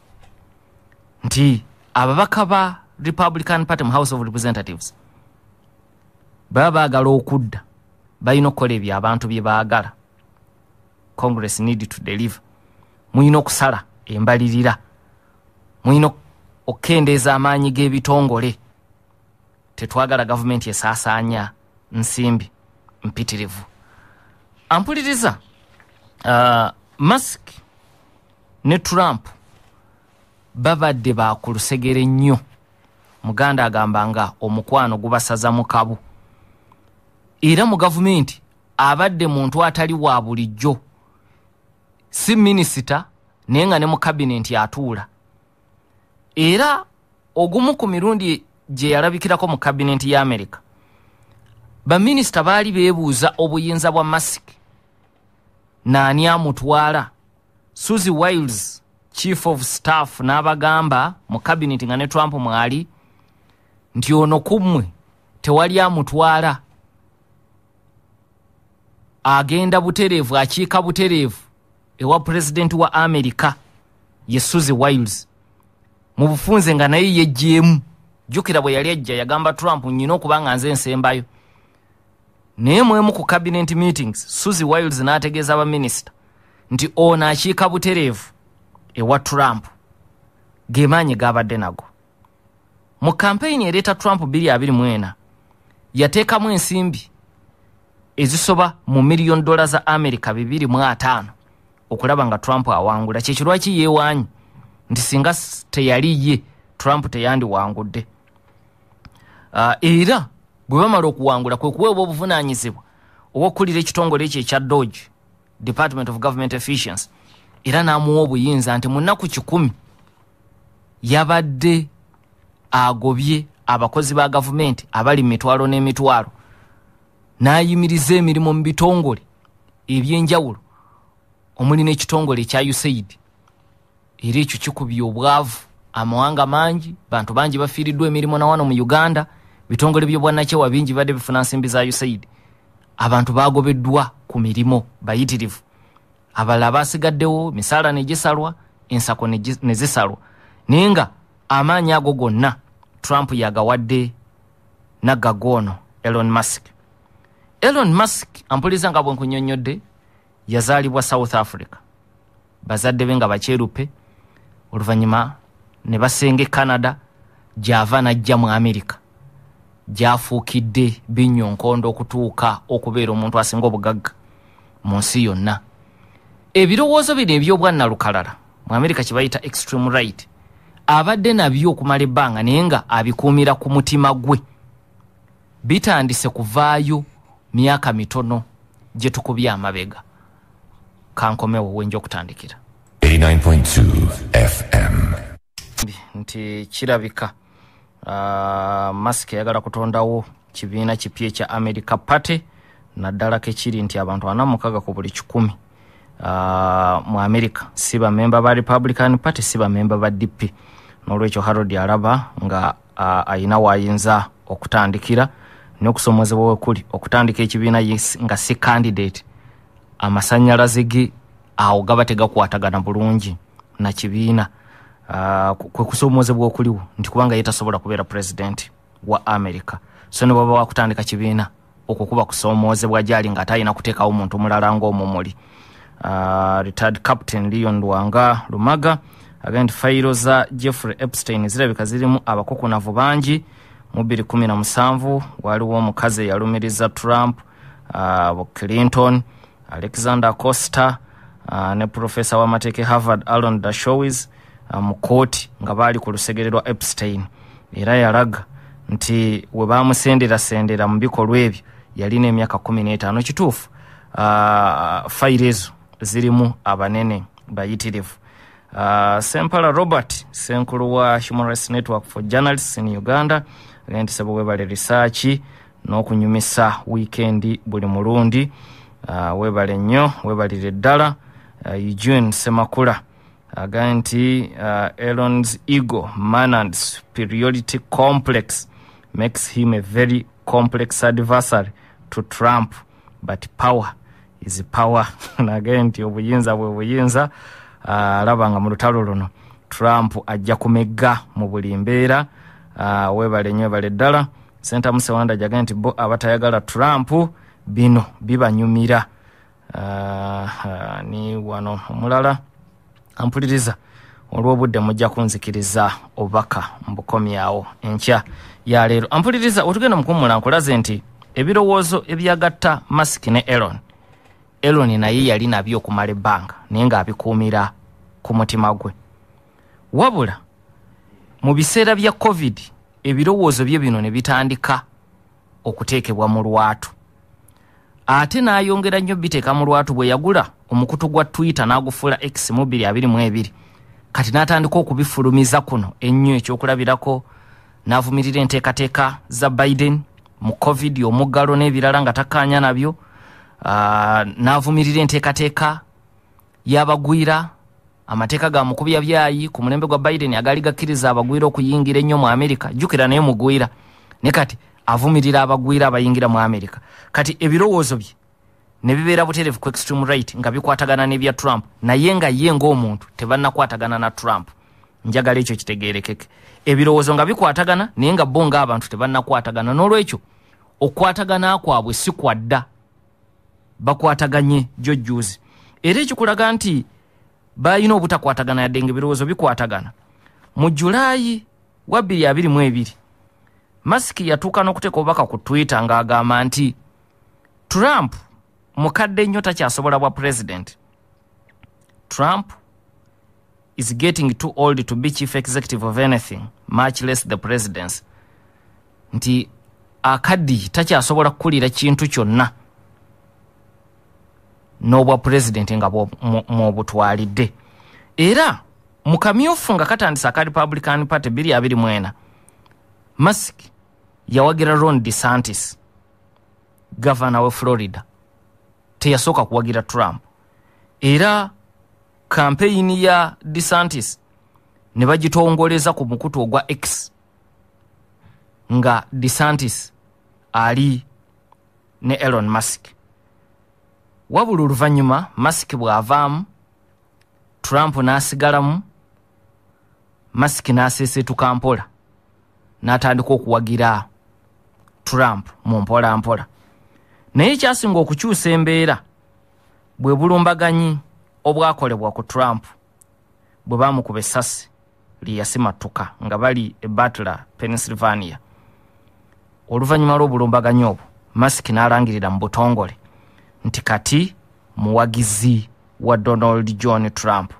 Nti ababaka ba Republican Party mu House of Representatives baba baagala okudda, balina okukola ebyo abantu bye baagala. Congress need to deliver. Mulina okusala embalirira, mulina okukendeeza amaanyi g'ebitongole. Tetwagala gavumenti esaasaanya nsimbi mpitirivu. Ampuliriza, Musk ne Trump babadde bakulusegere nnyo Muganda agamba nga omukwano gubasaza mu kabu. Era mu gavumenti abadde muntu atali wa bulijjo, si minisita naye nga ne mu kabinenti atuula. Era ogumu ku mirundi gye yalabikirako mu kabinenti ya Amerika, baminisita baali beebuuza obuyinza bwa Musk naani amutwala. Susie Wiles, chief of staff, n'abagamba mu kabinenti nga ne Trump mwali nti ono kummwe tewali amutwala, agenda butereevu, akiika butereevu ewa pulezidenti wa Amerika, ye Susie Wiles. Mu bufunze nga naye yeggyemu. Jjukira bwe yali ajja yagamba Trump, nnyina okuba nga nze nsembayo. Naye mwemu ku cabinet meetings, Susie Wiles n'ategeeza baminisita nti ono akiika butereevu ewa Trump. Ge maanyi g'abadde nago. Mu kampeyini ereeta Trump 2024 yateekamu ensimbi ezisoba mu miliyoni dola za Amerika 250 okulaba nga Trump awangula. Kyekyo lwaki yeewaanyi nti singa teyali ye Trump teyandiwangudde. Era bwe bamala okuwangula kwe kuweebwa obuvunaanyizibwa obw'okukulira ekitongole ekyo ekya DOGE, Department of Government Efficiency, era n'amuwa obuyinza nti mu nnaku 100 yabadde agobye abakozi ba gavumenti abali mu mitwalo n'emitwalo, n'ayimiriza emirimu mu bitongole ebyenjawulo omuli n'ekitongole ekya USAID. Era ekyo kikubye obwavu amawanga mangi, bantu bangi bafiiriddwa emirimu. Na wano mu Uganda bitongole by'obwannakyewa bingi bibadde bifuna nsimbi za USAID. Abantu bagobeddwa ku mirimu bayitirivu, abalala basigaddewo misaala ne gisalwa, ensako ne zisalwa. Naye nga amaanyi ago gonna Trump yagawadde naggaga ono Elon Musk. Elon Musk, ampuliza nga bwe nkunnyonnyodde, yazaalibwa South Africa, bazadde be nga bakyerupe, oluvannyuma ne basenga e Canada, gy'ava n'ajja mu Amerika, gy'afuukidde binnyonkondo okutuuka okubeera omuntu asinga obugagga mu nsi yonna. Ebirowoozo bino eby'obwannalukalala mu Amerika kye bayita extreme right abadde nabyo okumala ebbanga, naye nga abikuumira ku mutima gwe. Bitandise kuvaayo myaka mitono gye tukubye amabega. Kankomewo wenja okutandikira. 89.2 FM. Nti kirabika Musk ayagala kutondawo kibiina kipya ekya America Party, naddala kekiri nti abantu 46 ku buli 100 mu America si bamemba ba Republican Party, si bamemba ba DP. N'olwekyo Harold alaba nga ayina waayinza okutandikira n'okusomozebwa wekuli okutandika ekibiina nga si candidate, amasannyalaze ge awo gaba tegakwatagana bulungi na kibiina. Kwe kusomozebwa okuliwo nti kubanga ye tasobola kubeera president wa America, so ne bwaba wakutandika kibiina okwo kuba kusomoozebwa gyali nga ate alina kuteekawo muntu mulala ng'omumuli. Retired Captain Leon Lwanga Lumaga agamba nti fayiro za Jeffrey Epstein zirabika zirimu abakukunavu bangi. Mu 2017 waliwo omukazi eyalumiriza Trump, Clinton, Alexander Costa, ne profesa w'amateeka Harvard Alan Dershowitz mu kooti nga baali ku lusegere lwa Epstein. Era yalaga nti we bamusenderasendera mu bikolwa ebyo yalina emyaka 15. Kituufu, fayiro ezo zirimu abanene bayitirivu. Sempala Robert, senkulu wa Human Rights Network for Journalists in Uganda, agamba nti sebo webale research n'okunyumisa weekend buli mulundi. Webale nnyo, webalire ddala. Eugene Semakula agamba nti Elon's ego, man and superiority complex makes him a very complex adversary to Trump, but power is power. Nagamba nti obuyinza bwe buyinza. Alaba nga mu lutalo luno Trump ajja kumegga mu buli mbeera. Webale nnyo, webale ddala. Senta Musewanda agamba nti bo abatayagala Trump bino bibanyumira. Ni wano omulala ampuliriza, olw'obudde mujja kunzikiriza obubaka mbukomyawo enkya ya leero. Ampuliriza, wetugenda mukummula nkulaze nti ebirowoozo ebyagatta Musk ne Elon, Elon naye yali nabyo okumala ebbanga naye ng'abikuumira ku mutima gwe. Wabula mu biseera bya COVID Ebirowoozo bye bino ne bitandika okuteekebwa mu lwatu. Ate n'ayongera nnyo biteeka mu lwatu bwe yagula omukutu gwa Twitter n'agufuula X mu 2022. Kati n'atandika okubifulumiza kuno ennyo. Ekyokulabirako, n'avumirira enteekateeka za Biden mu COVID, omuggalo n'ebirala, nga takkaanya nabyo. N'avumirira enteekateeka y'abagwira, amateeka ga mukubya byayi ku mulembe gwa Biden agaali gakkiriza abagwira okuyingira ennyo mu Amerika. Jjukira naye mugwira, ne kati avumirira abagwira abayingira mu Amerika. Kati ebirowoozo bye ne bibeera butereevu ku extreme right nga bikwatagana n'ebya Trump, naye nga ye ng'omuntu tebannakwatagana na Trump. Njagala ekyo kitegeerekeke. Ebirowoozo nga bikwatagana, naye nga bo ng'abantu tebannakwatagana. N'olwekyo okukwatagana kwabwe si kwadda, bakwataganye jjo jjuuzi. Era ekikulaga nti balina obutakwatagana yadde nga ebirowoozo bikwatagana, mu Julayi wa 2022 Musk yatuuka n'okuteeka obubaka ku Twitter ng'agamba nti Trump mukadde nnyo, takyasobola bwa president. "Trump is getting too old to be chief executive of anything, much less the presidency." Nti akaddi, takyasobola kukulira kintu kyonna, n'obwa pulezidenti nga mwobutwalidde. Era mu kamyufu nga katandisa aka Republican Party 2024, Musk yawagira Ron DeSantis, gavana we Florida. Teyasooka kuwagira Trump. Era kampeyini ya DeSantis ne bagitongoleza ku mukutu ogwa X nga DeSantis ali ne Elon Musk. Wabula oluvannyuma Musk bw'avaamu, Trump n'asigalamu, Musk n'aseeseetuka mpola n'atandika okuwagira Trump mu mpola mpola. Naye ekyasinga okukyusa embeera bwe bulumbaganyi obwakolebwa ku Trump bwe baamukuba essasi lye yasimattuka nga bali e Butler, Pennsylvania. Oluvannyuma lw'obulumbaganyi obwo, Musk n'alangirira mu butongole nti kati muwagizi wa Donald John Trump.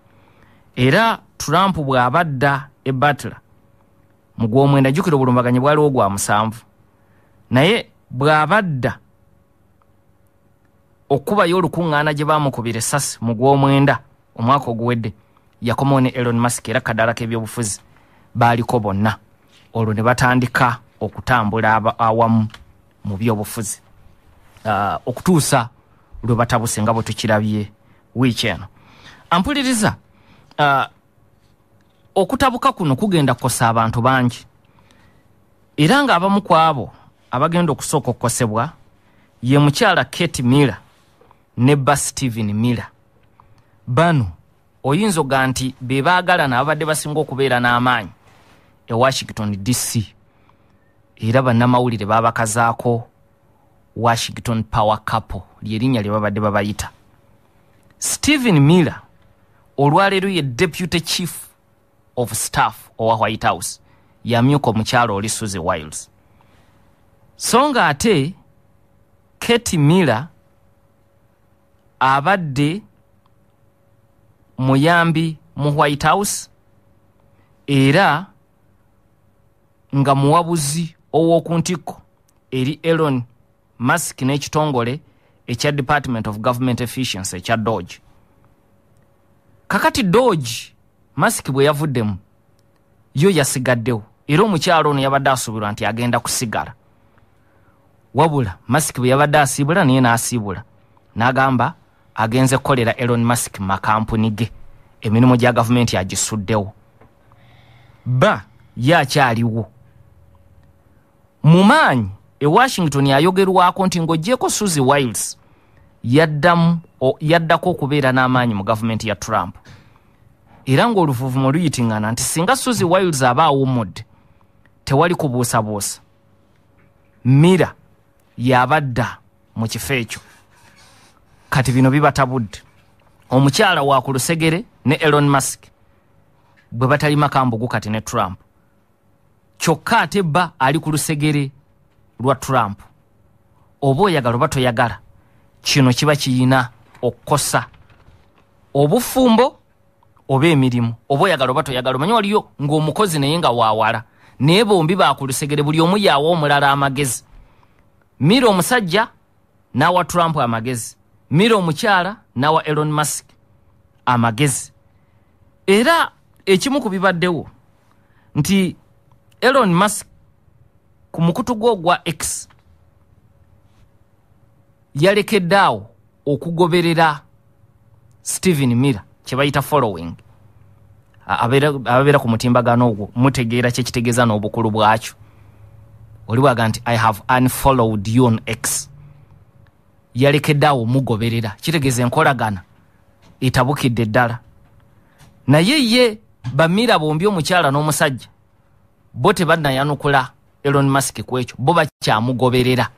Era Trump bw'abadda e Butler mu gw'omwenda, jjukira obulumbaganyi bwaliwo gwa 7, naye bw'abadda okubayo olukuŋŋaana gye baamukubira essasi mu gw'omwenda omwaka oguwedde, yakomawo ne Elon Musk. Era kadaala k'ebyobufuzi baaliko bonna, olwo ne batandika okutambula awamu mu byobufuzi okutuusa lwe batabuse nga bwe tukirabye wiiki eno. Ampuliriza, okutabuka kuno kugenda kukosa abantu bangi, era ng'abamu ku abo abagenda okusooka okukosebwa ye mukyala Kate Miller ne bba Stephen Miller. Bano oyinza oga nti be baagalana ababadde basinga okubeera n'amaanyi e Washington DC, era bannamawulire baabakazaako Washington Power Couple, lyerinnya lye babadde babayita. Stephen Miller olwaleero ye deputy chief of staff owa White House, yamyuka omukyala oli Susie Wiles. So nga ate Kate Miller abadde muyambi mu White House era nga muwabuzi ow'oku ntikko eri Elon Musk n'ekitongole ekya Department of Government Efficiency ekya DOGE. Kakati DOGE Musk bwe yavuddemu, yo yasigaddewo, era omukyalo ono yabadde asuubirwa nti agenda kusigala. Wabula Musk bwe yabadde asiibula, naye n'asiibula n'agamba agenze kukolera Elon Musk mu makampuni ge, emirimu gya gavumenti agisuddewo. Ba ye akyaliwo mu maanyi e Washington. Ayogerwako nti ng'oggyeko Susie Wiles, yaddamu yaddako okubeera n'amaanyi mu gavumenti ya Trump, era ng'oluvuvumo luyitiŋŋana nti singa Susie Wiles aba awummudde, tewali kubuusabuusa Miller yabadda mu kifo ekyo. Kati bino bibatabudde. Omukyala wa ku lusegere ne Elon Musk bwe batalima kambugu kati ne Trump, kyokka ate bba ali ku lusegere lwa Trump. Oba oyagala oba toyagala, kino kiba kiyina okukosa obufumbo oba emirimu, oba oyagala oba toyagala. Omanyi waliyo ng'omukozi naye nga waawala, Naye bombi bakulusegere, buli omu yawa omulala amagezi. Miller omusajja n'awa Trump amagezi, Miller omukyala n'awa Elon Musk amagezi. Era ekimu ku bibaddewo nti Elon Musk ku mukutu gwe ogwa X yalekedde awo okugoberera Stephen Miller, kye bayita following. Ababeera ku mutimbagano ogwo mutegeera kyekitegeeza n'obukulu bwakyo. Oli bwaga nti "I have unfollowed you on X", yalekedde awo omugoberera, kitegeeza enkolagana etabukidde ddala. Naye ye ba Miller bombi, omukyala n'omusajja, bo tebannayanukula Elon Musk ku ekyo, bo bakyamugoberera.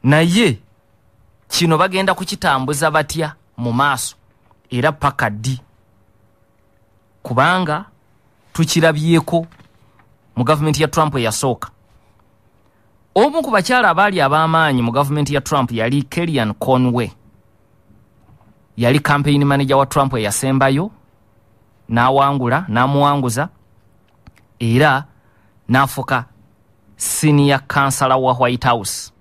Naye kino bagenda kukitambuza batya mu maaso era paka ddi? Kubanga tukirabyeko mu gavumenti ya Trump eyasooka. Omu ku bakyala abaali ab'amaanyi mu gavumenti ya Trump yali Kellyanne Conway, yali campaign manager wa Trump eyasembayo, n'awangula, n'amuwanguza, era n'afuka senior counselor wa White House.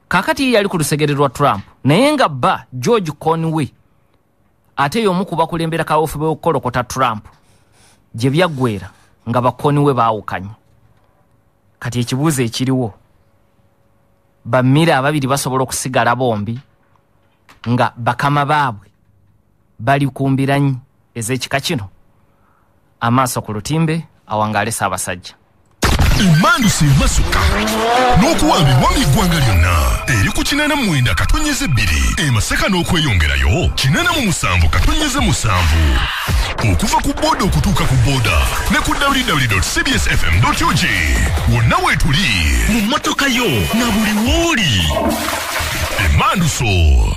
Kaakati ye yali ku lusegere lwa Trump, naye nga bba George Conway ate y'omu ku bakulembera kaweefube w'okukolokota Trump. Gye byaggwera nga ba Conway baawukanye. Kati ekibuuzo ekiriwo, ba Miller ababiri basobola okusigala bombi nga bakama baabwe bali ku mbiranyi ez'ekika kino? Amaaso ku lutimbe. Awangaale Ssaabasajja. Emanduso emasuka n'okuwambibwa mu ggwanga lyonna eri ku 89.2 e Masaka n'okweyongerayo 87.7, okuva ku booda okutuuka ku booda, ne ku www.cbsfm.ug wonna weetuli, mu mmotoka yo na buli wooli. Emanduso.